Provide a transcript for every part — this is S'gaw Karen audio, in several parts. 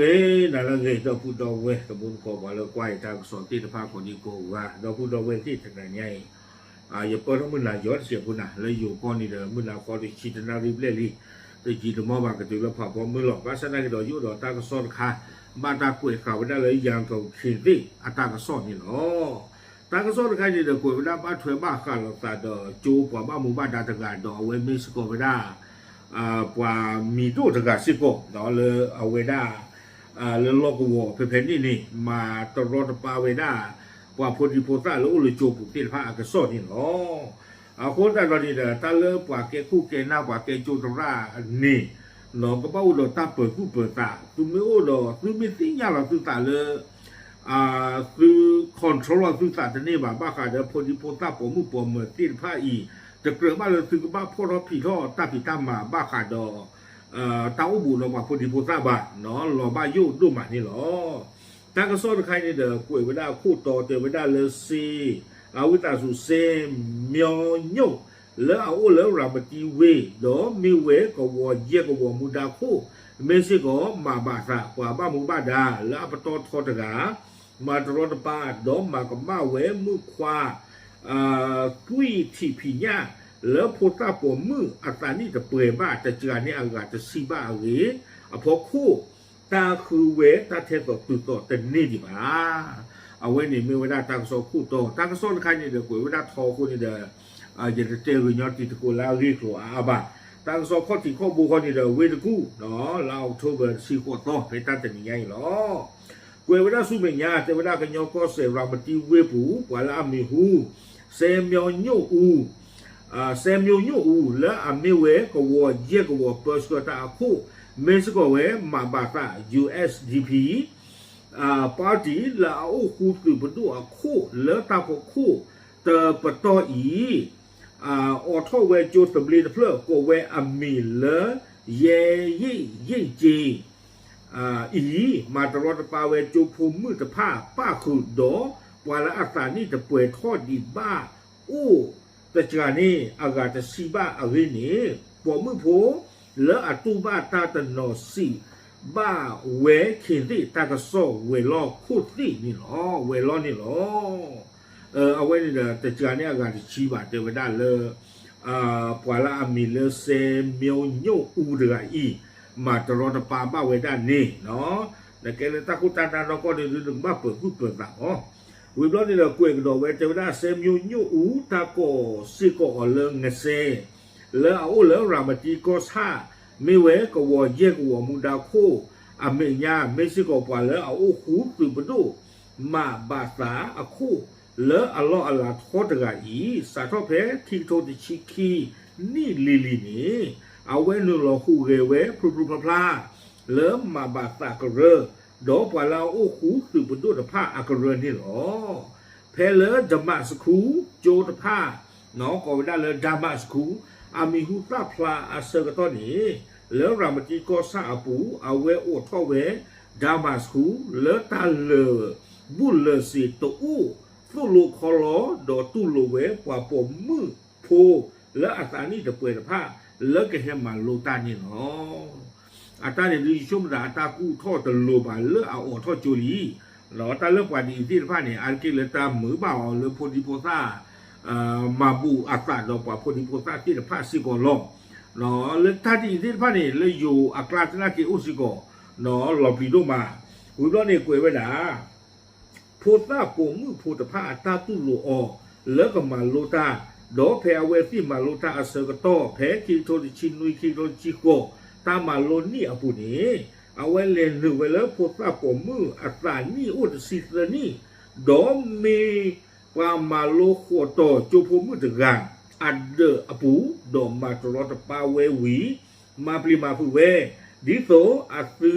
ဂ့ၤ နၤလၢအဂ့ၤ ဒီပုၢ်ဒီဝဲၢ် တံၤသကိး ပှၤလၢကွၢ်ယတၢ်ကစီၣ်သ့ၣ်တဖၣ်ကိးဒံကိးဂၤ ဒီပုၢ်ဒီဝဲၢ်သ့ၣ်တနၤညါအံၤ, ယပၢၢ်ထီၣ်မုၢ်နၤယီၤတစဲးဖိနၤ လၢယိၤကီၢ်န့ၣ်ဒီး မုၢ်နၤဃီတဆံတနၣ်ရံၣ်ဘျဲၣ်လံ, တယံာ်တမီၢ်ဘၣ်ကတုၤလၢဖးဖီမုၢ်လီၤ. ဘၣ်ဆၣ်သနာ်က့ဒီး ယအိၣ်ဒီးတၢ်ကစီၣ်တခါ ဘၣ်တၢ်ကွဲးဃာ်ဝဲဒၣ်လၢ ရန်ကုန် ခ့ၤသ့ၣ် အတၢ်ကစီၣ်န့ၣ်လီၤ. တၢ်ကစီၣ်တခါန့ၣ်ဒီး ကွဲးဝဲဒၣ်ဘၣ်ထွဲဘၣ်ဃးလိာ်သးဒီး ကၠိပှၤဘၣ်မူဘၣ်ဒါတဂၤဒီး အဝဲမ့ၢ်စ့ၢ်ကီးဝဲဒၣ် ပှၤမံၤဒိၣ်တဂၤစ့ၢ်ကီး လၢအဝဲဒၣ် လၢလီၢ်ကဝီၤဖဲဖဲန့ၣ်န့ၣ် မၤတရီတပါဝဲဒၣ် ပှၤဖိဒံဖိသၣ်လၢအိၣ်လၢကၠိပူၤသ့ၣ်တဖၣ်အကစီၣ်န့ၣ်လီၤ. အဃိသတးဒီးန့ၣ်ဒီး တၢ်လၢပှၤကဲခိၣ်ကဲနၢ်ပှၤကဲကၠိသရၣ်န့ၣ် ကဘၣ်အိၣ်ဒီးတၢ်ပၢၤသူၣ်ပၢၤသး, သုမ့ၢ်အိၣ်ဒီး သုမ့ၢ်သ့ၣ်ညါလီၤသုသးလၢ သု control လီၤသုသးတန့ၢ်ဘၣ် ဘၣ်ဃးဒီးဖိဒံဖိသၣ်ပိာ်မုၣ်ပိာ်မၢၤသ့ၣ်တဖၣ်အံၤ, တကြၢးဘၣ်လၢသုကဘၣ်ဖီၣ်ထီၣ်ဖံးထီၣ်တၢ်ဖံးတၢ်မၤဘၣ်ဃးဒီး တၢ်အိၣ်ဘူးဒီးပှၤဖိဒံဖိသၣ်ဘၣ်, လီၤဘၣ်ယိၣ်ဒိၣ်မးန့ၣ်လီၤ. တၢ်ကစီၣ်တခါန့ၣ်ဒီး ကွဲးဝဲဒၣ်အခိၣ်တီတဲဝဲဒၣ်လၢစ့ အဝံသးစူၤ စဲမၠိညိၣ် လၢအအိၣ်လၢရၤမတံဝ့ၢ် ဒီးမ့ၢ်ဝဲကဝီၤယဲၢ်ကဝီၤမူဒါခိၣ် မ့ၢ်စ့ၢ်ကီးမၤဘၣ်သးပှၤဘၣ်မူဘၣ်ဒါလၢအပတီၢ်ထီတဂၤ မၤတရီတပါ ဒီးမၤကမၣ်ဝဲမုၣ်ခွါ သွံၣ်ထံးဖံးညၣ် လၢဖိသၣ်ပိာ်မုၣ်အသးနံၣ်တပှဲၤဘၣ် တစှၤန့ၢ်အဂၤတဆံဘၣ်အဂ့ၢ် အဖီခိၣ် တၢ်ဃုဝဲတၢ်ထဲသိးတုၤသိးတန့ၢ်ဒံးဘၣ်. အဝဲန့ၣ်မ့ၢ်ဝဲဒၣ်တၢ်ကစီၣ်ခိၣ်တီ, တၢ်ကစီၣ်တခါန့ၣ်ဒီး ကွဲးဝဲဒၣ်ထီအဃိန့ၣ်ဒီး ယတတဲဂ့ၤညီတံၤသကိးလၢအဂ့ၢ်ကျိၤအါအါဘၣ်. တၢ်ကစီၣ်ခီၣ်ထံးခီၣ်ဘိခီန့ၣ်ဒီး ဝ့ၢ်တကူၣ် လါအီးကထိဘၢၣ်တဆံဃိးသီ ဖဲတၢ်တနံၤညါအံၤလီၤ. ကွဲးဝဲဒၣ်ဆူမဲာ်ညါ တဲဝဲဒၣ်ကညီကီၢ်စဲၣ်ရၤမတံဝ့ၢ်ပူၤ ပှၤလၢအမံၤဟူ စဲမၠိညိၣ်အူ စဲမၠိညိၣ်အူ လၢအမ့ၢ်ဝဲကဝီၤယဲၢ်ကဝီၤပၢဆှၢတၢ်အခိၣ် မ့ၢ်စ့ၢ်ကီးဝဲမၤဘၣ်သး ယူႇအၢၣ်ၡ်ဒီပံၣ် ပၣ်တံၣ်လၢအအိၣ်ဃူသုးပဒိၣ်အခိၣ် လၢတၢ်ဖီခိၣ်တပတီၢ်အံၤ အိးထီၣ်ဝဲကၠိသဘျ့တဖျၢၣ် ကိးဝဲအမံၤလၢ ယဲယ့ၣ်ယ့ၣ်က့ အံၤ မၤတရီတပါဝဲကၠိဖိမုၣ်တဖၣ်ပၣ်ဃုာ်ဒီး ပှၤလၢအသးနံၣ်တပှဲၤထီၣ်ဒံးဘၣ်အိၣ် တစှၤန့ၢ်အဂၤတဆံဘၣ်အဂ့ၢ်န့ၣ် ပိာ်မုၣ်ဖိ လၢအတူၢ်ဘၣ်တၢ်တနီၤစံးဘၣ်ဝဲခ့ၤသ့ၣ်တၢ်ကစီၣ်ဝဲၤလီၢ်ခိၣ်သ့ၣ်န့ၣ်လီၤ. ဝဲၤလီၢ်န့ၣ်လီၤ. အဝဲန့ၣ်ဒီး တစှၤန့ၢ်အဂၤတဆံဘၣ် တဲဝဲဒၣ်လၢ ပှၤလၢအမံၤလၢစဲမၠိညိၣ်အူတဂၤအံၤ မၤတရီတပါဘၣ်ဝဲဒၣ်န့ၣ် နကဲလၢတၢ်ခိၣ်တၢ်နၢ်နီၢ်ကီၢ်န့ၣ်ဒုး နကဘၣ်ပၢၤသူၣ်ပၢၤသးအီၤ. ဝံၤဘျီန့ၣ်ဒီး ကွဲးကဒီးဝဲ တဲဝဲဒၣ်စဲမၠိညိၣ်အူ တၢ်ကိးစ့ၢ်ကီးအီၤလၢ ငစဲ လၢအအိၣ်လၢရၤမတံကီၢ်ဆၣ် မ့ၢ်ဝဲကဝီၤယဲၢ်ကဝီၤမူဒါခိၣ် အမဲာ်ညါ မ့ၢ်စ့ၢ်ကီးပှၤလၢအအိၣ်ဃူသုးပဒိၣ် မၤဘၣ်သးအခိၣ် လၢအလီၢ်အလၤထီတဂၤအံၤ စးထီၣ်ဖဲခံကထိတဆံခံနံၣ်လံၤလံၤန့ၣ် အဝဲနုာ်လီၤဟူးဂဲၤဝဲဖျိဖျိဖျါဖျါ လၢမၤဘၣ်သးကရၢ ဒီးပှၤလၢအအိၣ်ဃူသုးပဒိၣ်တဖၣ်အကရၢန့ၣ်လီၤ. ဖဲလၢဒမးစခူ ကၠိတဖၣ် ကိးဝဲဒၣ်လၢဒမးစခူ အမံၤဟူသၣ်ဖျါအဆၢကတီၢ်န့ၣ် လၢရၤမတံကီၢ်ဆၣ်အပူၤ အဝဲအိးထီၣ်ဝဲ ဒမးစခူ လၢတၢ်လၢာ်ဘူၣ်လၢာ်စ့ၤတအိၣ် သိၣ်လိခီလီ ဒီးတူၢ်လိာ်ဝဲပှၤပိာ်မုၣ်ဖိ လၢအသးနံၣ်တပှဲၤတဖၣ် လၢကဟဲမၤလိတၢ်န့ၣ်လီၤ. အတၢ်န့ၣ်ဒုး ယဆိကမိၣ်သးအတၢ်ကူၣ်ထီၣ်တလိၤဘၣ်လၢအအိးထီၣ်ကၠိလံ. တၢ်လၢပှၤဒ်အံၤသ့ၣ်တဖၣ်န့ၣ် အါတက့ၢ်လၢတၢ်မုာ်ဘၣ်အီၤလၢဖိဒံဖိသၣ် မၤဘူၣ်အသးဒီးပှၤဖိဒံဖိသၣ်သ့ၣ်တဖၣ်စ့ၢ်ကီးလီၤ. လၢတၢ်ဒ်အံၤသ့ၣ်တဖၣ်န့ၣ် လၢယိၤအကျါသနာ်က့အိၣ်စ့ၢ်ကီး လီၤပျံၤဒိၣ်မး. ဝံၤဘျီန့ၣ်ကွဲးဝဲဒၣ် ဖိသၣ်ပိာ်မုၣ်ဖိတဖၣ်အတၢ်တူၢ်လိာ်အီၤ လၢကမၤလိတၢ်, ဒီးဖဲအဝဲသ့ၣ်မၤလိတၢ်အဆၢကတီၢ် ဖဲခံကထိတဆံနွံ ခံကထိတဆံဃိး တၢ်မၤလိနံၣ်အပူၤန့ၣ် အဝဲလဲၤနုာ်ဝဲလၢဖိသၣ်ပိာ်မုၣ်အသးနံၣ်အိၣ်တဆံသၢနံၣ်, ဒီးမ့ၢ်ပှၤမၤလိဃီၤတီၤကၠိဖိမုၣ်တဂၤ အဒၢးအပူၤ, ဒီးမၤတရီတပါဝဲဝံၤ မၤပျံၤမၤဖုးဝဲ ဒ်သိးအသု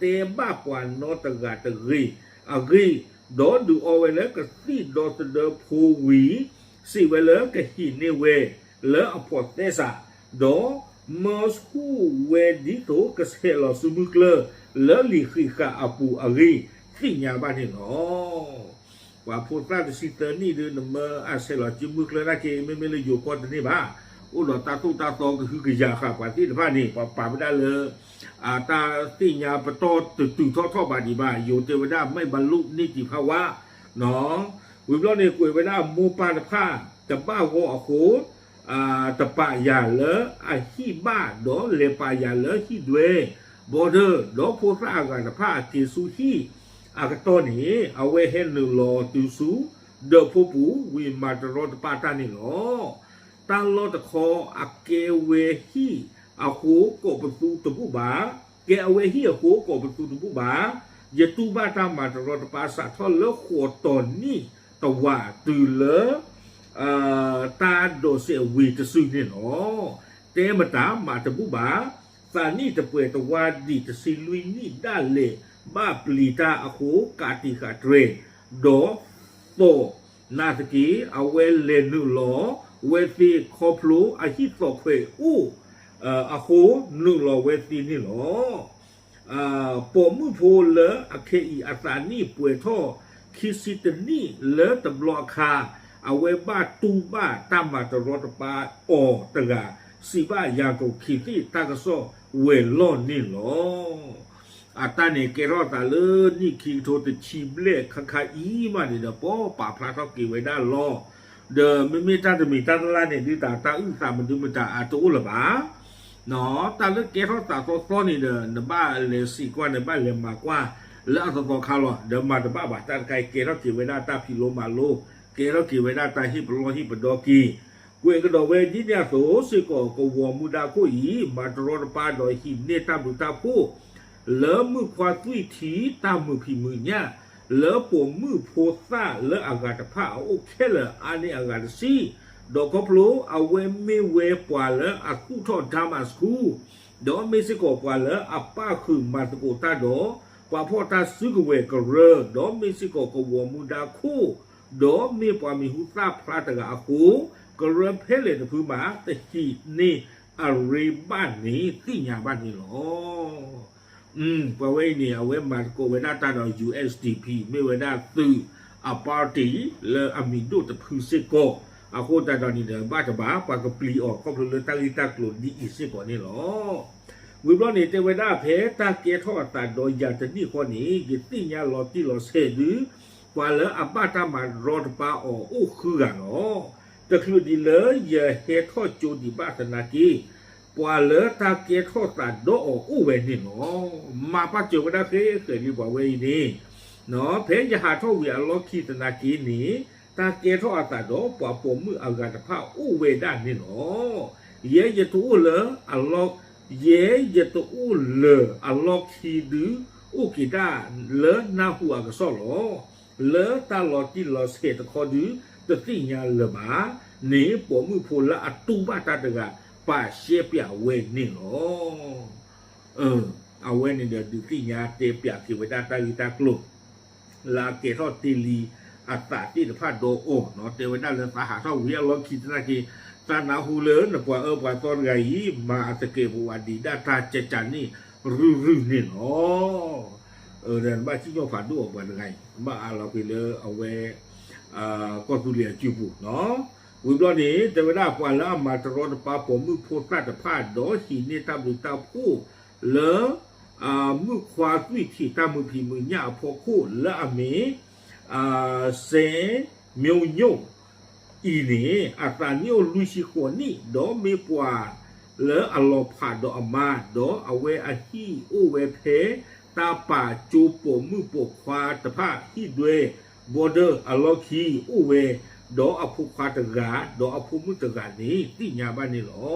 တဲဘၣ်ပှၤနီတဂၤတဂ့ၤအဂ့ၢ်, ဒီးဒုးအီဝဲလၢကသံၣ်ဒီသဒၢဖိဝံၤ စံးဝဲလၢကဟံးန့ၢ်ဝဲလၢအဖိးသဲစး, ဒီးမၢဆူၣ်ဝဲဒ်သိးကဆဲးလီၤစုမုၢ်ကျၢၢ်လၢလံာ်ဃံးဃာ်အပူၤအဂ့ၢ် သ့ၣ်ညါဘၣ်န့ၣ်လီၤ. ပှၤဖိသၣ်တဆံသၢနံၣ်ဒုး နမၢအဆဲးလီၤစုမုၢ်ကျၢၢ်နာ်က့ မ့မ့ၢ်လၢယိၤကီၢ်တန့ၢ်ဘၣ်. အိၣ်ဒီးတၢ်သိၣ်တၢ်သီကဟုကယာ်ဃာ်ပှၤသ့ၣ်တဖၣ်န့ၣ် ပှၤပာ်ဝဲဒၣ်လၢ တၢ်သ့ၣ်ညါပတီၢ်တတုၤထီၣ်ထီၣ်ဘၣ်ဒံးဘၣ် ယိၤတဲဝဲဒၣ် မဲၣ်ဘၣ်လိၣ်န့ၢ်တံၤဖးဝါ ဝံၤဘျီန့ၣ် ကွဲးဝဲဒၣ်မိၢ်ပၢ်တဖၣ် တဘၣ်ဂီၢ်အဃိ တပာ်ယၤလၢအဟံၣ်ဘၣ် ဒီးလဲၤပာ်ယၤလၢဟံၣ်ဒွဲ border ဒီးဖိသၣ်အဂၤတဖၣ်က့ၤဆူဟံၣ်အကတီၢ်န့ၣ် အဝဲဟဲနုာ်လီၤတုၤဆူ ဒၢးဖိပူၤ ဝံၤမၤတရီတပါတၢ်န့ၣ်လီၤ. တၢ်လီၢ်တခီအကဲဝဲဟံၣ်အဃိ ကိးပသူတဘူၣ်ဘၣ်, ကဲအဝဲဟံၣ်အဃိ ကိးပသူတဘူၣ်ဘၣ်. ယတူၢ်ဘၣ်တၢ်မၤတရီတပါစးထီၣ်လၢဃိးတီၤနံၣ်တဝာ်တုၤလၢ တၢ်ဒိးစဲးဝံၤတစုန့ၣ်လီၤ. တဲမတၤမၤတဘူၣ်ဘၣ်, သးနံၣ်တပှဲၤတဝၢဒံးတဆံလွံၢ်နံၣ်ဒၣ်လဲာ် ဘၣ်ပျံၤတၢ်အဃိ ကးတံာ်ဃာ်တြဲၤ ဒီးသီၣ် နာ်သက့ အဝဲလဲၤနုာ်လီၤဝဲသ့ၣ်ခီဖျိအဟံၣ်သီၣ်ခွဲးအိၣ်အဃိ နုာ်လီၤဝဲသ့န့ၣ်လီၤ. ပိာ်မုၣ်ဖိလၢအခဲအံၤအသးနံၣ်ပှဲၤထီၣ် ခံဆံတနံၣ်လၢတဘျီအခါ အဝဲဘၣ်တူၢ်ဘၣ်တၢ်မၤတရီတပါအီၤတဂၤ စံးဘၣ်ယၤကိာ်ခံသ့ၣ်တၢ်ကစီၣ်ဝဲၤလီၢ်န့ၣ်လီၤ. အတၢ်န့ၣ်ကဲထီၣ်သးလၢနံၣ်ခံကထိတဆံဘျဲၣ်ခါခါအံၤမးန့ၣ်ဒီး ပပာ်ဖျါထီၣ်က့ၤဝဲဒၣ်လီၤ. ဒီးမ့မ့ၢ်တၢ်တမံၤတၢ်တလါန့ၣ် ဒုးတၢ်တၢ်အုၣ်သးမနုၤမတၤအတအိၣ်လၢၤဘၣ် တၢ်လၢကဲထီၣ်သးသီသီန့ၣ်ဒီး နဘၣ်လဲၤစံးကွၢ် နဘၣ်လဲၤမၤကွၢ် လၢအသီသီခါလီၤ. ဒီးမၤတဘၣ်ဘၣ် တၢ်တခါအံၤကဲထီၣ်က့ၤဝဲဒၣ်တၢ်ဖံးလိမၤလိ, ကဲထီၣ်က့ၤဝဲဒၣ်တၢ်ဟ့ၣ်ပလီၢ်ဟ့ၣ်ပဒီက့ၤ ကွဲးကဒီးဝဲဒ်န့ၣ်အသိးစ့ၢ်ကီး ကဝီၤမူဒါခိၣ်အံၤ မၤတရီတပါဒီးဟံးန့ၢ်တၢ်ဘျုးတၢ်ဖှိၣ် လၢမုၣ်ခွါသွံၣ်ထံတၢ်မုာ်ဖံးမုာ်ညၣ် လၢပိာ်မုၣ်ဖိသၣ်လၢအဂၤတဖၣ်အအိၣ်ခဲလၢာ်အါန့ၢ်အဂၤတဆံ, ဒီးခီဖျိအဝဲမ့ၢ်ဝဲပှၤလၢအသူၣ်ထီၣ် drama school ဒီးမ့ၢ်စ့ၢ်ကီးပှၤလၢအပၣ်ဃုာ်မၤသကိးတၢ်ဒီး ပှၤဖီၣ်တၢ်စုကဝဲၤကရၢ, ဒီးမ့ၢ်စ့ၢ်ကီးကဝီၤမူဒါခိၣ် ဒီးမ့ၢ်ပှၤမံၤဟူသၣ်ဖျါတဂၤအဃိ, ကရၢဖဲလဲၣ်တဖုမး တဟံးန့ၢ်အရ့ဘၣ်န့ၣ် သ့ၣ်ညါဘၣ်န့ၣ်လီၤ. ပှၤဝဲအံၤန့ၣ် အဝဲမၤသကိးဝဲဒၣ်တၢ်ဒီး ယူႇအၢၣ်စီၣ်တီၣ်ပံၣ် မ့ၢ်ဝဲဒၣ်သုးအ party လၢအမံၤဒိၣ်တဖုစ့ၢ်ကီး, အဃိသတးဒီးန့ၣ်ဒီး ဘၣ်တဘၣ် ပှၤကပျံၤအီၤ ခီဖျိလၢတၢ်ဂ့ၢ်တၢ်ကျိၤဒ်အံၤစ့ၢ်ကီးန့ၣ်လီၤ. ဝံၤဘျီန့ၣ် တဲဝဲဒၣ်ဖဲတၢ်ကဲထီၣ်အသးဒီးယၤတနံၣ်ဃီန့ၣ် ယသ့ၣ်ညါလီၤတံၢ်လီၤဆဲးဒုး ပှၤလၢအဘၣ်တၢ်မၤရီတပါအီၤအိၣ်ဃုဂၤလီၤ. တချုးဒံးလၢယဟဲထီၣ်ကၠိဒံးဘၣ်သနာ်က့ ပှၤလၢတၢ်ကဲထီၣ်သးဒီးအီၤအိၣ်ဝဲန့ၣ်လီၤ. မၤပာ်စၢၤဝဲဒၣ်ဃဲဃဲလံပှၤဝဲအံၤန့ၣ်, ဖဲယဟးထီၣ်ဝံၤအလီၢ်ခံသနာ်က့န့ၣ် တၢ်ကဲထီၣ်အသးဒီးပှၤပိာ်မုၣ်အဂၤတဖၣ်အိၣ်ဝဲဒၣ်န့ၣ်လီၤ. ယဲယတအိၣ်လၢအလီၢ်, ယဲယတအိၣ်လၢၤအလီၢ်ခံဒုး အိၣ်က့ၤဒၣ်လၢနၢ်ဟူအကစီၣ်လီၤ. လၢတၢ်လီၤတံၢ်လီၤဆဲးတခီဒုး တသ့ၣ်ညါလၢၤဘၣ်န့ၣ် ပိာ်မုၣ်ဖိလၢအတူၢ်ဘၣ်တၢ်တဂၤ ပာ်ရှဲပၠးဝဲန့ၣ်လီၤ. အဝဲန့ၣ်ဒီးဒုးသ့ၣ်ညါတဲပၠးက့ၤဝဲဒၣ်တၢ်ဂ့ၢ်တၢ်ကျိၤ လၢအကဲထီၣ်တ့ၢ်လံအသးသ့ၣ်တဖၣ်ဒီးအီၤ, တဲဝဲဒၣ်လၢသးဟးထီၣ်ဝံၤအလီၢ်ခံသနာ်က့ သးနၢ်ဟူလၢနပှၤအၢပှၤသီတဂၤအံၤ မၤအသကဲးပဝးဒံးဒၣ်တၢ်ကကန့ၣ် ရုၢ်ရုၢ်န့ၣ်လီၤ. ဒီးနဘၣ်စံၣ်ညီၣ်ဖးဒိၣ်အီၤပှၤတဂၤအံၤ ဘၣ်အးလီၤက့ၤလၢအဝဲ ကီၢ်သူလ့ၤအစုပူၤ, ဝံၤဘျီန့ၣ် တဲဝဲဒၣ်ပှၤလၢအမၤတရီတပါပိာ်မုၣ်ဖိသၣ်တဖၣ် ဒီးဟံးန့ၢ်တၢ်ဘျုးတၢ်ဖှိၣ်လၢ မုၣ်ခွါသွံၣ်ထံးတၢ်မုာ်ဖံးမုာ်ညၣ်အဖီခိၣ်လၢအမ့ၢ် စဲ မျိုးညိတ် အံၤန့ၣ် အသးနံၣ်အိၣ်လွံၢ်ဆံဃိးနံၣ် ဒီးမ့ၢ်ပှၤလၢအလီၤဖးဒီးအမါ ဒီးအဝဲအဟံၣ်အိၣ်ဝဲဖဲ တၢ်ပာ်ကၠိပိာ်မုၣ်ပိာ်ခွါတဖၣ်ဟံၣ်ဒွဲ border အလီၢ်ခံအိၣ်ဝဲ ဒီးအဖိခွါတဂၤ ဒီးအဖိမုၣ်တဂၤန့ၣ် သ့ၣ်ညါဘၣ်န့ၣ်လီၤ.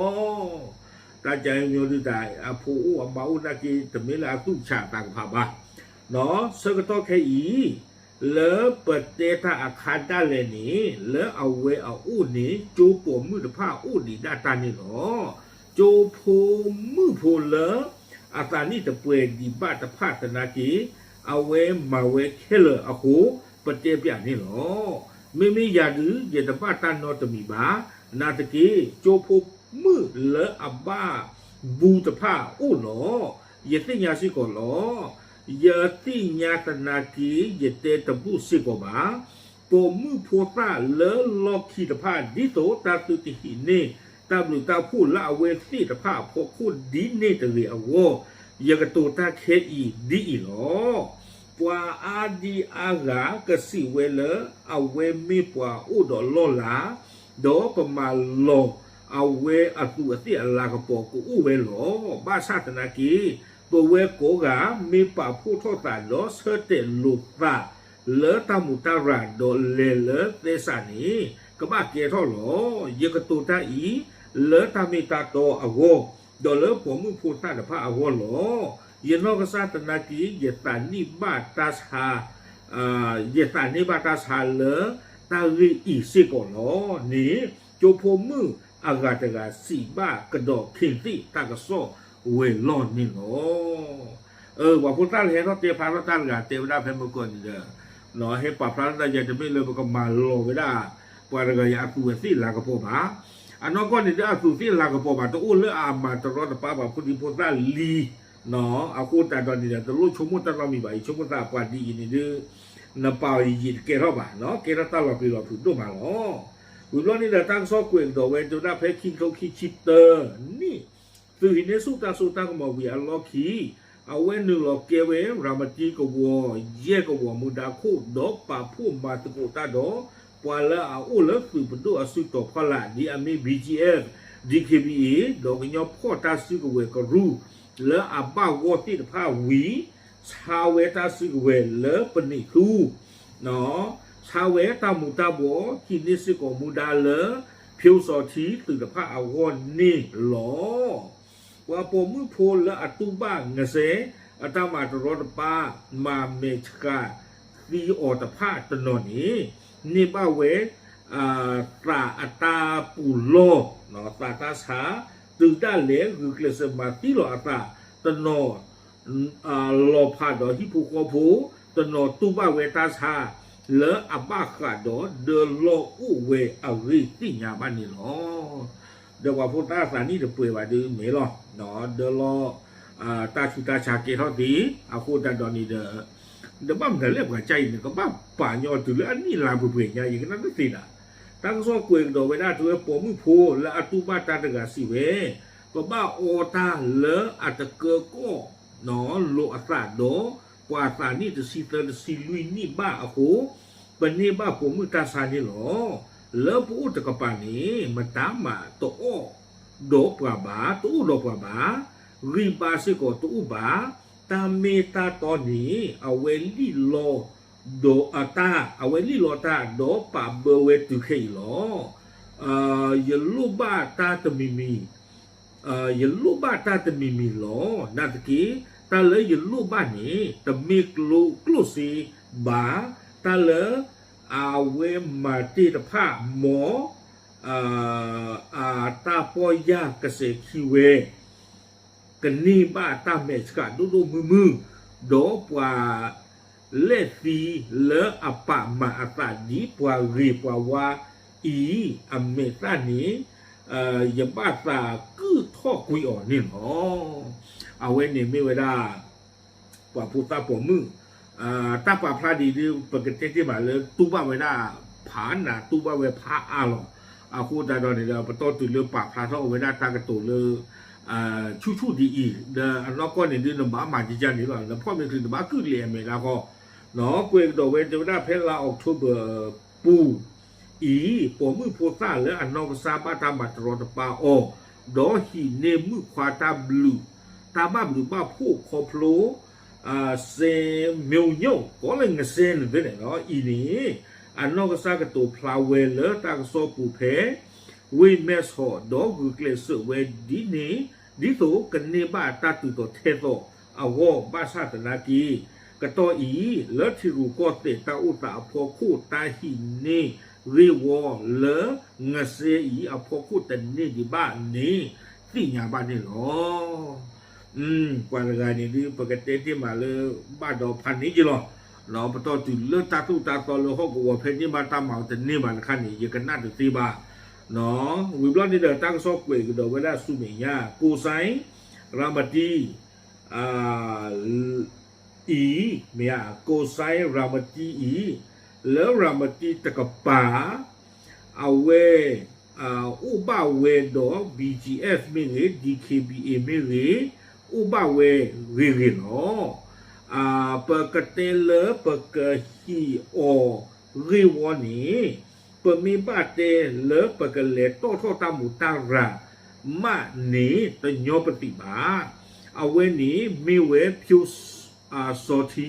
တၢ်ကဲမ့ၢ်ဒုးတၢ် အဖိအိၣ်အမါအိၣ်နာ်က့ တမ့ၢ်လၢအသူၣ်ဆးသးကဖးဘၣ် ဆၢကတီၢ်ခဲအံၤ လၢပတဲတၢ်အခါဒၣ်လဲာ်န့ၣ် လၢအဝဲအအိၣ်န့ၣ် ကၠိပိာ်မုၣ်တဖၣ်အိၣ်ဒံးဒၣ်တၢ်န့ၣ်လီၤ. ကၠိဖိမုၣ်ဖိလၢ အသးနံၣ်တပှဲၤဒံးဘၣ်တဖၣ်သနာ်က့ အဝဲမၤဝဲခဲလၢာ်အဃိ ပတဲပၠးန့ၣ်လီၤ. မ့မ့ၢ်ယၤဒုး ယတဘၣ်တၢ်နီတမံၤဘၣ်. နာ်သက့ ကၠိဖိမုၣ်လၢအဘၣ် ဘူးတဖၣ်အိၣ်လီၤ. ယသ့ၣ်ညါစ့ၢ်ကီးလီၤ. ယသ့ၣ်ညါသနာ်က့ ယတဲတဘူၣ်စ့ၢ်ကီးဘၣ်. ပိာ်မုၣ်ဖိသၣ်လၢလီၢ်ခံတဖၣ် ဒ်သိးတၢ်သုတဟံးန့ၢ် တၢ်ဘျုးတၢ်ဖှိၣ်လၢအဝဲသ့ၣ်တဖၣ်အဖီခိၣ်ဒ်န့ၣ်တဂ့ၤအဂီၢ်, ယကတိၤတၢ်ခဲအံၤဒ်အံၤလီၤ. ပှၤအါဒံအါဂၤကစံးဝဲလၢ အဝဲမ့ၢ်ပှၤအိၣ်ဒီးလီၢ်လၤ, ဒီးပမၤလီၤအဝဲအသူးအသ့ၣ်အလၤကပီၤကအိၣ်ဝဲလီၤ. ဘၣ်ဆၣ်သနာ်က့ ပဝဲကိးဂၤမ့ၢ်ပာ်ဖှိၣ်ထီၣ်သးဒီးဆၢတဲာ်လိာ်သး လၢတၢ်မူးတၢ်ရၤဒီးလဲၤလၢသဲစးန့ၣ် ကဘၣ်ကဲထီၣ်လီၤ. ယကတိၤတၢ်အံၤ လၢတၢ်မ့ၢ်တၢ်တီအဂီၢ်, ဒီးလၢပိာ်မုၣ်ဖိသၣ်တဖၣ်အဂီၢ်လီၤ. ယနီၢ်ကစၢ်သနာ်က့ ယသးန့ၢ်ဘၣ်တၢ်ဆါ ယသးန့ၢ်ဘၣ်တၢ်ဆါလၢတၢ်ဂ့ၢ်အံၤစ့ၢ်ကီးလီၤန့ၣ် ကၠိဖိမုၣ်အဂၤတဂၤစံးဘၣ်ကဒီးခ့သ့ၣ်တၢ်ကစီၣ်ဝဲၤလီၢ်န့ၣ်လီၤ. ပှၤဖိသၣ်လၢဟဲထီၣ်တဲဖျါထီၣ်တၢ်တဂၤတဲဝဲဒၣ်ဖဲမုၢ်ကီၢ်န့ၣ်ဒီး ဟဲပာ်ဖျါထီၣ်တၢ်ယၤတမ့ၢ်လၢပကမၤလီၤဝဲဒၣ် ပှၤတဂၤအံၤအသူးအသ့ၣ်လၤကပီၤဘၣ်. အနီၢ်ကီၢ်န့ၣ်ဒီးအသူးသ့ၣ်လၤကပီၤဘၣ် တအိၣ်လၢအမၤတရီတပါဘၣ်ဖိဒံဖိသၣ်လံ အဃိသတးဒီးန့ၣ်ဒီး တလိၣ်ဆိကမိၣ်တၢ်နီတမံၤဘၣ်. ယဆိကမိၣ်သးပှၤဒ်အံၤန့ၣ်ဒီး နပာ်အီၤယံာ်ယံာ်တကဲထီၣ်ဘၣ်, ကဲထီၣ်တၢ်လီၤပျံၤလီၤဖုးဒိၣ်မးလီၤ. ဝံၤဘျီန့ၣ်ဒီးတၢ်ကစီၣ်ကွဲးကဒီးဝဲ တဲဝဲဒၣ်ဖဲခံကထိခံဆံတၢနံၣ် သုးဟံးန့ၢ်ဆူၣ်တၢ်စိတၢ်ကမီၤဝံၤအလီၢ်ခံ အဝဲနုာ်လီၤကဲဝဲရၤမတံကဝီၤ ယဲၢ်ကဝီၤမူဒါခိၣ် ဒီးပာ်ဖှိၣ်မၤသကိးတၢ်ဒီး ပှၤလၢအအိၣ်လၢသုးပဒိၣ်အစုတီၤဖီလာ် ဒ်အမ့ၢ် BGF, DKBA ဒီးကညီဖီၣ်တၢ်စုကဝဲၤကရူၢ် လၢအဘၣ်ဂီၢ်သ့ၣ်တဖၣ်ဝံၤ ဆါဝဲတၢ်စုကဝဲၤလၢပနံးသူ ဆါဝဲတၢ်မူၤတၢ်ဘှီး ဟံးန့ၢ်စ့ၢ်ကီးမူဒါလၢ ဖၠိစီၤထံသုးတဖၣ်အဂီၢ်န့ၣ်လီၤ. ပှၤပိာ်မုၣ်ဖိလၢအတူၢ်ဘၣ်နစဲ အတၢ်မၤတရီတပါ မၤမဲာ်ဆှးသံအီၤတဖၣ်တနီၤန့ၣ် န့ၢ်ဘၣ်ဝဲ သးအတၢ်ပူၤလီၢ်, သးတၢ်ဆါ, တုၤဒၣ်လဲာ်ဂုာ်ကျဲးစၢးမၤသံလီၤအသး, တနီၤ လီၤဖးဒီးဟံၣ်ဖိဃီဖိ, တနီၤတူၢ်ဘၣ်ဝဲတၢ်ဆါ လၢအဘၣ်ဃးဒီးဒၢလီၢ်အိၣ်ဝဲအဂ့ၢ်သ့ၣ်ညါဘၣ်န့ၣ်လီၤ. ဒီးပှၤဖိသၣ်သးနံၣ်တပှဲၤဘၣ်ဒုးမ့ၢ်လီၤ. ဒၢလီၢ် တၢ်ဆူးတၢ်ဆါကဲထီၣ်သ့ အဃိသတးဒီးန့ၣ်ဒီး ဒီးဘၣ်မနုၤလဲၣ်ပှၤကၢ်အံၤန့ၣ် ကဘၣ်ပာ်ညီတုၤလၢအနံၣ်လါပှဲၤပှဲၤညါ ယကနၣ်တသ့ဒၣ်. တၢ်ကစီၣ်ကွဲးကဒီးဝဲဒၣ် တဝဲပိာ်မုၣ်ဖိလၢအတူၢ်ဘၣ်တၢ်တဂၤစံးဝဲ, ပဘၣ်အီတၢ်လၢအတကၢကီၣ် လိာ်အသးဒီး ပှၤသးနံၣ်တဆံသၢတဆံလွံၢ်နံၣ်ဘၣ်အဃိ, ပန့ၢ်ဘၣ်ပိာ်မုၣ်တၢ်ဆါန့ၣ်လီၤ. လၢပအိၣ်တကပၤန့ၣ် မတၤမၤတအီၣ်ဒီးပှၤဘၣ်, တအိၣ်ဒီးပှၤဘၣ်, ဂံၢ်ဘါစ့ၢ်ကီးတအိၣ်ဘၣ်, တၢ်မ့ၢ်တၢ်တီန့ၣ် အဝဲလံၣ်လီၤဒီးအတၢ်, အဝဲလံၣ်လီၤတၢ်ဒီးပာ်ဘၢဝဲတုၤခဲအံၤလီၤ. ယလိၣ်ဘၣ်တၢ်တမံၤမံၤ ယလိၣ်ဘၣ်တၢ်တမံၤမံၤလီၤ. နာ်သက့ တၢ်လၢယလိၣ်ဘၣ်န့ၣ် တမ့ၢ်ကျိၣ်စ့ဘၣ်, တၢ်လၢ အဝဲမၤတ့ၢ်တဖၣ် မ် အတၢ်ပီၢ်ယၢ်ကစဲးခံဝဲ ကန့ၢ်ဘၣ်တၢ်မဲာ်ဆှးဒိၣ်ဒိၣ်မုၢ်မုၢ်, ဒီးပှၤလဲၤသံလၢအပာ်မၤအသးဒ်ပှၤဂ့ၤပှၤဝါအံၤ အမဲာ်သၣ်န့ၣ် ယဘၣ်သးကုၢ်ထီၣ်ကွံာ်အီၤန့ၣ်လီၤ. အဝဲန့ၣ်မ့ၢ်ဝဲဒၣ် ပှၤဖိသၣ်ပိာ်မုၣ် တၢ်ပာ်ဖျါဒ်ဒ် ပကတဲတ့ၢ်မးလၢတူၢ်ဘၣ်ဝဲဒၣ်ဖးနး တူၢ်ဘၣ်ဝဲဖးအါလီၤ. အဃိသတးဒီးန့ၣ်ဒီး ပတီၢ်တုၤလၢပာ်ဖျါထီၣ်ဝဲဒၣ်တၢ်ကတိၤလၢ ဆူၣ်ဆူၣ်ဒ်အံၤ ဒီးအနီၢ်ကီၢ်န့ၣ်ဒ် နဘၣ်မၤကကန့ၣ်လီၤ. နဖီၣ်မ့ၢ်ချုး နဘၣ်ကုၢ်လဲၤအမဲာ်လၢဃီ ကွဲးကဒီးဝဲတဲဝဲဒၣ်ဖဲလါအီးကထိဘၢၣ်ပူၤအံၤ ပိာ်မုၣ်ဖိသၣ်လၢအနီၢ်ကစၢ်ဘၣ်တၢ်မၤတရီတပါအီၤ ဒီးဟံးန့ၢ်မုၣ်ခွါတၢ်ဘျုး တၢ်ဘၣ်ဘျုးဘၣ်ဖှိၣ်ခီဖျိ စဲမ့ၣ်ညိၣ် ကိးလၢနစဲန့ၣ်သ့ၣ်န့ၣ်လီၤ. အံၤန့ၣ် အနီၢ်ကစၢ်ကတိၤဖျါဝဲလၢတၢ်ကစီၣ်ပူၤဖဲ ဝ့ၢ်မဲၢ်ဆီး ဒီးဂုာ်ကျဲးစၢးဝဲဒ်န့ၣ် ဒ်သိးကန့ၢ်ဘၣ်တၢ်တုၤသိးထဲသိးအဂီၢ် ဘၣ်ဆၣ်သနာ်က့ ကတီၢ်အံၤ လၢထံရူၢ်ကီၢ်သဲးတၢ်အိၣ်သးအဖီခိၣ် တၢ်ဟံးန့ၢ်ဂ့ၢ်ဝီလၢနစဲအံၤအဖီခိၣ်တန့ၢ်ဒံးဘၣ်န့ၣ် သ့ၣ်ညါဘၣ်န့ၣ်လီၤ. ပှၤတဂၤန့ၣ်ဒ် ပကတဲတ့ၢ်မးလၢ ဘၣ်ဒီးဖးန့ၢ်က့ၤလီၤ. ပတီၢ်တုၤလၢတၢ်သိၣ်တၢ်သီလၢဟီၣ်ကဝီၤဖဲန့ၣ်မး တၢ်မၤအီၤတန့ၢ်ဘၣ်တခါန့ၣ် ယကနၣ်တသ့ဘၣ်. ဝံၤဘျီန့ၣ်ဒီး တၢ်ကစီၣ်ကွဲးကဒီးဝဲဒၣ်ဆူမဲာ်ညါ ကိးစဲ ရၤမတံ အံၤ မ့ၢ်ဧါ, ကိးစဲရၤမတံအံၤ လၢရၤမတံတကပၤ အဝဲ အိၣ်ဘၣ်ဝဲဒီး B G F မ့ၢ်ဂ့ၤ D K B A မ့ၢ်ဂ့ၤ အိၣ်ဘၣ်ဝဲဂ့ၤဂ့ၤလီၤ. ပကတဲလၢပကဟံးအီၤဂ့ၢ်ဝီန့ၣ် ပမ့ၢ်ဘၣ်တဲလၢပကလဲၤတီၣ်ထီၣ်တၢ်မူးတၢ်ရၤမးန့ၣ် တညီပသံးဘၣ်. အဝဲန့ၣ်မ့ၢ်ဝဲဖၠိ စီၤထံ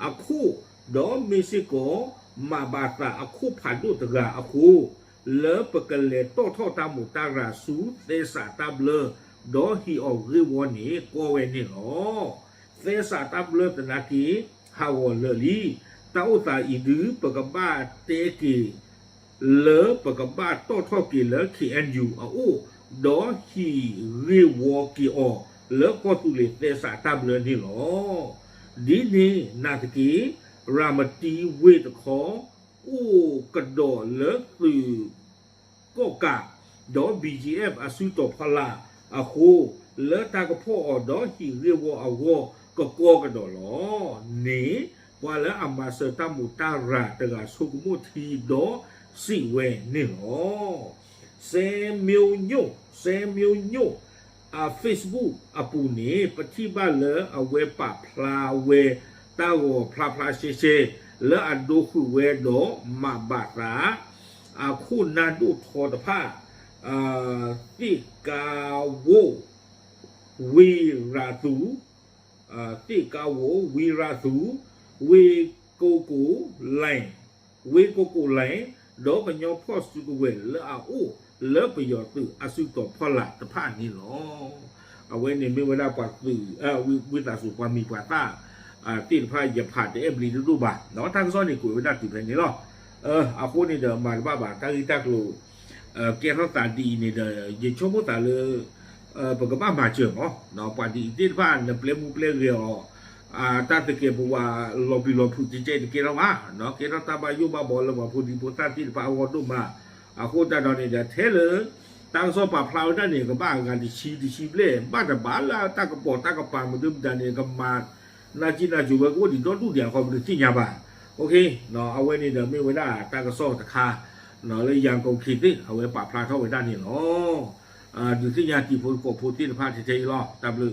အခိၣ် ဒီးမ့ၢ်စ့ၢ်ကီး မးဘးသးအခိၣ်ဖးဒိၣ်တဂၤအဃိ လၢပကလဲၤတီၣ်ထီၣ်တၢ်မူးတၢ်ရၤဆူသဲစးတၢ်ဘျၢ ဒီးဟံးအီၤဂ့ၢ်ဝီန့ၣ် ကီဝဲန့ၣ်လီၤ. သဲစးတၢ်ဘျၢသနာ်က့ ဟးဂီၤလၢာ်လံ. တၢ်အိၣ်သးအံၤဒု ပကဘၣ်တဲက့ၤ လၢပကဘၣ်တီၣ်ထီၣ်က့ၤလၢ K N U အအိၣ်, ဒီးဟံးဂ့ၢ်ဝီက့ၤအီၤလၢကီၢ်သူလ့ၤသဲစးတၢ်ဘျၢန့ၣ်လီၤ. ဒ်န့ၣ်နာ်သက့ ရၤမတံဝ့ၢ်တခီ အိၣ်ကဒီးလၢသုးကီၣ်ကး ဒီး B G F အစုတီၤဖီလာ်အဃိ, လၢတၢ်ကဖီၣ်အီၤဒီးဟံးဂ့ၢ်ဝီအဂီၢ်ကကီကဒီးလီၤန့ၣ်, ပှၤလၢအမၤစၢၤတၢ်မူးတၢ်ရၤတဂၤဆိကမိၣ်ထံဒီးစံးဝဲန့ၣ်လီၤ. စဲမၠိညိၣ်, စဲမၠိညိၣ် အ Facebook အပူၤန့ၣ် ပထံၣ်ဘၣ်လၢအဝဲပာ်ဖျါဝဲတၢ်ဂီၤဖျါဖျါရှဲရှဲ လၢအဒိဃုာ်ဝဲဒီးမးဘးသး အခိၣ်နၢ်ဒိၣ်ထီတဖၣ် သ့ၣ်ကါဝိၣ် ဝံရၤသူ သ့ၣ်ကါဝိၣ် ဝံရၤသူ ဝ့ၢ်ကိကိၣ်လဲၣ် ဝ့ၢ်ကိကိၣ်လဲၣ် ဒီးကညီဖီၣ်စုကဝဲၤလၢအအိၣ်လၢပယီၤသုးအစုတီၤဖီလာ်တဖၣ်န့ၣ်လီၤ. အဝဲန့ၣ်မ့ၢ်ဝဲဒၣ်ပှၤသုး ဝံသးစူၤပှၤမံၤပှၤသၣ်သ့ၣ်တဖၣ် ယဖးတအဲၣ်ဘျံးတဒိၣ်ဘၣ်, တၢ်ကစီၣ်န့ၣ်ကွဲးဝဲဒၣ်တုၤဖဲန့ၣ်လီၤ. အဃိန့ၣ်ဒီးမၤတဘၣ်ဘၣ် တၢ်ဂ့ၢ်တၢ်ကျိၤ ကဲထီၣ်သးဒ်အံၤန့ၣ်ဒီး ယဆိကမိၣ်သးလၢ ပကဘၣ်မၤစၢၤမး, ပှၤဒ်အံၤသ့ၣ်တဖၣ် နပျဲမူပျဲဂဲၤအီၤ တၢ်သကဲးပဝးလီၤပျံၤလီၤဖုးကဲကဲတကဲထီၣ်ဘၣ်, ကဲထီၣ်တၢ်ဘၣ်ယိၣ်ဘၣ်ဘီလၢပှၤဖိဒံဖိသၣ်သ့ၣ်တဖၣ်အဂီၢ်ဒိၣ်မး, အဃိသတးဒီးန့ၣ်ဒီး ထဲလၢ တၢ်ကစီၣ်ပာ်ဖျါဝဲဒၣ်န့ၣ် ကဘၣ်အဂၤတဆံတဆံဘျဲၣ် ဘၣ်တဘၣ်လၢတၢ်ကပိာ်တၢ်ကပၤမနုၤမတၤန့ၣ် ကမၤ နၢ်ကံၣ်နၢ်ကၠိၤဝဲကအိၣ်ဒံးဒီဒူၣ်ဒံးအဃိ ပတသ့ၣ်ညါဘၣ်. အဝဲန့ၣ်ဒီးမ့ၢ်ဝဲဒၣ်တၢ်ကစီၣ်တခါ လၢယၤကိၣ်ခ့သ့ၣ် အဝဲပာ်ဖျါထီၣ်ဝဲဒၣ်န့ၣ်လီၤ. ဒုးသ့ၣ်ညါတံၤဖိသကိးဖိသ့ၣ်တဖၣ်ထဲထဲအံၤလီၤ. တၢ်ဘျုး